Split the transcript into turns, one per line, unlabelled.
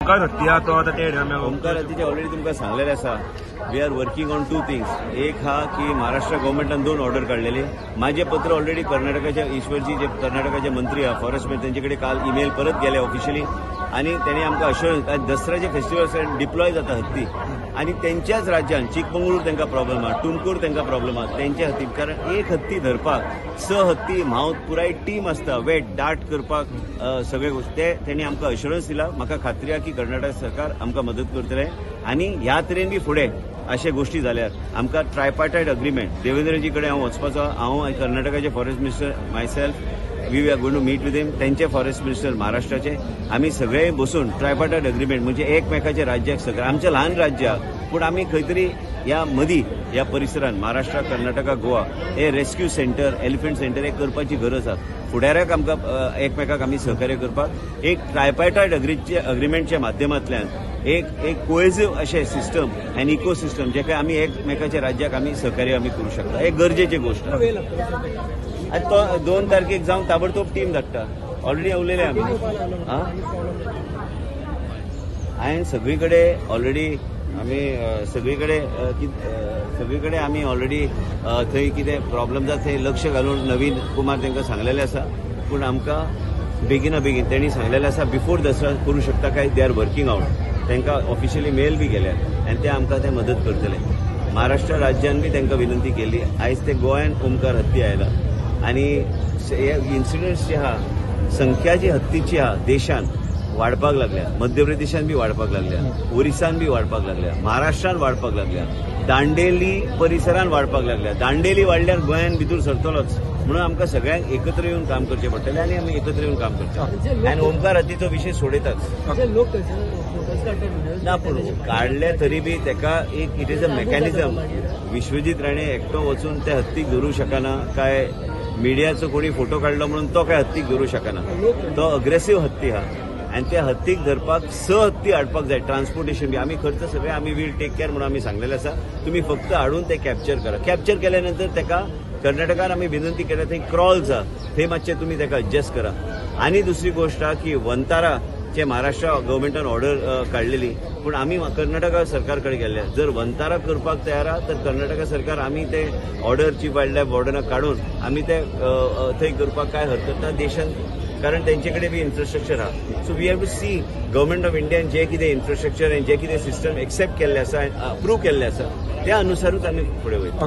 ओंकार हत्ती आहा तो आतां ते
ओंकार हत्तीचे ऑलरेडी तुमकां सांगलेलें आसा. We are working on two things. एक हा की महाराष्ट्र गव्हर्मेंटान 2 ऑर्डर काडलेले. माझे पत्र ऑलरेडी कर्नाटकाचे ईश्वरजी जे कर्नाटकाचे मंत्री आहा फॉरेस्ट मिनिस्टर तेंचे कडेन काल ईमेल परत गेले ऑफिशियली आनी तेणी आमकां अश्योरन्स दसऱ्याचे फेस्टिवल डिप्लॉय जाता हत्ती आनी तेंच्याच राज्यान चिकमंगळूर तांकां प्रॉब्लम आहा, तुमकूर तांकां प्रॉब्लम आहा तेंच्या हत्ती. कारण एक हत्ती धरपाक 6 हत्ती म्हावत पुराय टीम आसता वेट दाट करपाक सगळे गोश्टी. ते तेणी आमकां अश्योरन्स दिला. म्हाका खात्री आहा की कर्नाटक सरकार आमकां मदत करतले आनी ह्या तरेन बी फुडें अशे गोश्टी जाल्यार आमकां ट्रायपार्टायट अग्रीमेंट देवेंद्रजी कडेन हांव वचपाचो. हांव आनी कर्नाटकाचे forest minister myself we are going to meet with him. तेंचे फॉरेस्ट मिनिस्टर महाराष्ट्राचे आमी सगळे बसून ट्रायपार्टायट अग्रीमेंट म्हणजे एकमेकाच्या राज्याक सगळे आमचें ल्हान राज्य पूण आमी खंय तरी ह्या मदीं ह्या परिसरान महाराष्ट्र कर्नाटका गोवा हे रेस्क्यू सेंटर एलिफंट सेंटर हे करपाची गरज आसा. फुडाराक आमकां एकमेकाक आमी सहकार्य करपाक एक ट्रायपार्टायट अग्रीमेंटच्या माध्यमांतल्यान एक एक कोहेसिव अशें सिस्टम आनी इको सिस्टम जे काय आमी एकमेकाच्या राज्याक आमी सहकार्य आमी करूं शकता. एक गरजेची गोश्ट. आनी तो 2 तारखेक जावन ताबडतोब टीम धाडटा. ऑलरेडी उलयले आमी. हांवें सगळी कडेन ऑलरेडी आमी सगळी कडेन आमी ऑलरेडी थंय कितें प्रॉब्लम जाता थंय लक्ष घालून नवीन कुमार तांकां सांगलेलें आसा. पूण आमकां बेगिना बेगीन तेणी सांगलेलें आसा बिफोर दसरा करूं शकता काय they are working out. तांकां ऑफिशियली मेल बी गेल्या आनी ते आमकां ते मदत करतले. महाराष्ट्र राज्यान बी तांकां विनंती केली. आयज ते गोंयान ओंकार हत्ती आयला आनी हे इन्सिडंट्स जे आहा संख्या जी हत्तीची आहा देशान वाडपाक लागल्या. मध्य प्रदेशान बी वाडपाक लागल्या, ओरिसान बी वाडपाक लागल्या, महाराष्ट्रान वाडपाक लागल्या, दांडेली परिसरान वाडपाक लागल्या. दांडेली वाडल्यार गोंयान भितर सरतलोच. म्हणून आमकां सगळ्यांक एकत्र येवन काम करचें पडटलें आनी आमी एकत्र येवन काम करचें. आनी ओंकार हत्तीचो विशय सोडयताच ना, पूण काडले तरी बी तेका एक it is a mechanism. Vishwajit Rane एकटो वचून त्या हत्तीक धरूं शकना काय मिडियाचो कोणी फोटो काडलो म्हणून तो काय हत्तीक धरूं शकना. तो अग्रेसिव्ह हत्ती आहा आनी त्या हत्तीक धरपाक 6 हत्ती हाडपाक जाय. ट्रान्सपोर्टेशन बी आमी खर्च सगळे आमी will take care म्हणून आमी सांगलेलें आसा. तुमी फक्त हाडून ते कॅप्चर करा. कॅप्चर केल्या नंतर तेका कर्नाटकान आमी विनंती केल्या थंय क्रॉल्स आहा थंय मातशें तुमी तेका एडजस्ट करा. आनी दुसरी गोश्ट आहा की वंतारा चे महाराष्ट्र गव्हर्मेंटान ऑर्डर काडलेली पूण आमी कर्नाटका सरकार कडेन गेल्ले. जर वंतारा करपाक तयार आहा तर कर्नाटका सरकार आमी ते ऑर्डर चीफ वायल्ड लायफ वॉर्डनाक काडून आमी ते थंय करपाक काय हरकत ना देशान, कारण तेंचे कडेन बी इन्फ्रास्ट्रक्चर आहा. So we have to see government of इंडियान जे कितें इन्फ्रास्ट्रक्चर आनी जे कितें सिस्टम एक्सेप्ट केल्लें आसा अप्रूव केल्लें आसा त्या अनुसारूच आमी फुडें वयता.